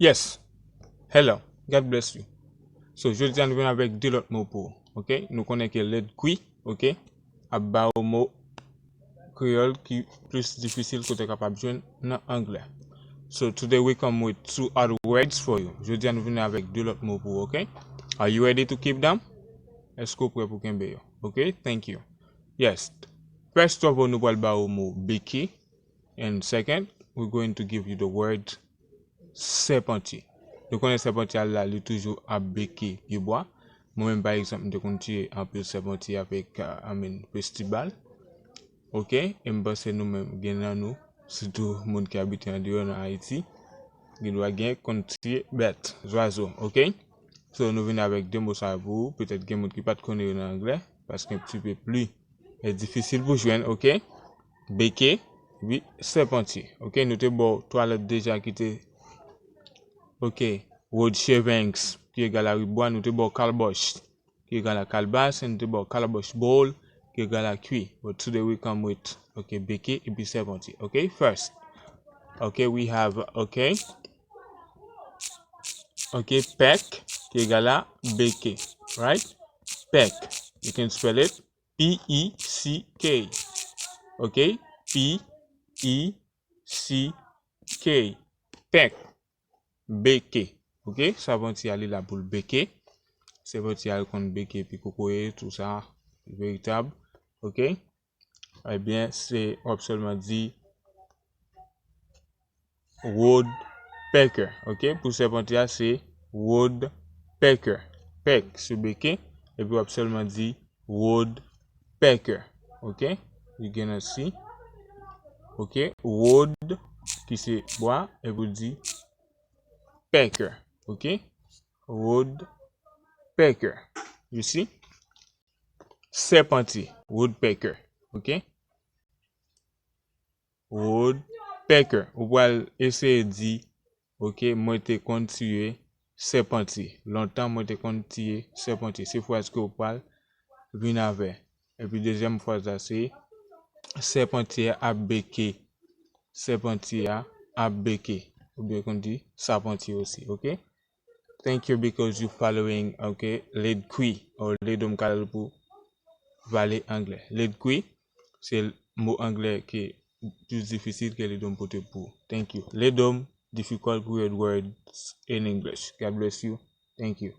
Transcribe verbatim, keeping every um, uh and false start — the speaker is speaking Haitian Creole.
Yes. Hello. God bless you. So, jodi a nou vin avèk de lòt mo pou ou. Ok? Nou konnen ke ledkwi, ok, ap ba ou mo kreyòl ki plis difisil ke w te kapab jwenn nan anglè. So, today we come with two other words for you. Jodi a nou vin avèk de lòt mo pou ou, ok? Are you ready to keep them? Èske w prè pou kenbe yo? Ok? Thank you. Yes. First of all, nou pral ba ou mo beke. And second, we're going to give you the word sèpantye. Nou konnen sèpantye a la, li toujou ap beke pye bwa. Mwen menm, pa egzanp, m te konn tiye anpil sèpantye avèk, uh, I mean, festibal. Ok? E m panse nou menm, gen nan nou, sitou moun ki abite andeyò nan Ayiti, gen dwa gen konn tiye bèt, zwazo. Ok? So, nou vin avèk de mo sa yo pou ou. Petèt gen moun ki pa t konnen yo nan anglè, paske yon ti pe pli, eh, difisil pou jwenn, ok? Beke, epi sèpantye. Ok, nou te ba w twa lèt deja ki te, ok, road shavings, ki egal a ribwa, nou te ba w kalbòch, ki egal a kalbas, e nou te ba w kalabòch bowl, ki egal a kwi. But today we come with, ok, beke, epi sèpantye. Ok, first. Ok, we have, ok. Ok, pèk, ki egal a beke, right? Pèk. You can spell it P E C K. Ok? P E C K. Pèk. Beke. Ok? Sèpantye a li la pou l beke. Sèpantye a li konn beke epi kokoye, tou sa. Veritab. Ok? Ebyen, se, w ap sèlman di woodpecker. Ok? Pou sèpantye a, se woodpecker. Pèk, se beke. Epi w ap sèlman di woodpecker. Ok? Li gen nan si. Ok? Wood, ki se bwa, epi w di pecker. Ok? Woodpecker. You see? Sèpantye, woodpecker. Ok? Woodpecker. Ou pral eseye di, ok, mwen te konn tiye sèpantye. Lontan, mwen te konn tiye sèpantye. Se fraz ke ou pral vin avè. Epi dezyèm fraz la, se sèpantye a ap beke. Sèpantye a ap beke. Oubyen konn di sapantye osi, ok? Thank you because you following, ok, ledkwi, or ledom kalal pou pale anglè. Ledkwi, se mo anglè ki plis difisil ke ledom pote pou. Thank you. Ledom, difficult weird words in English. God bless you. Thank you.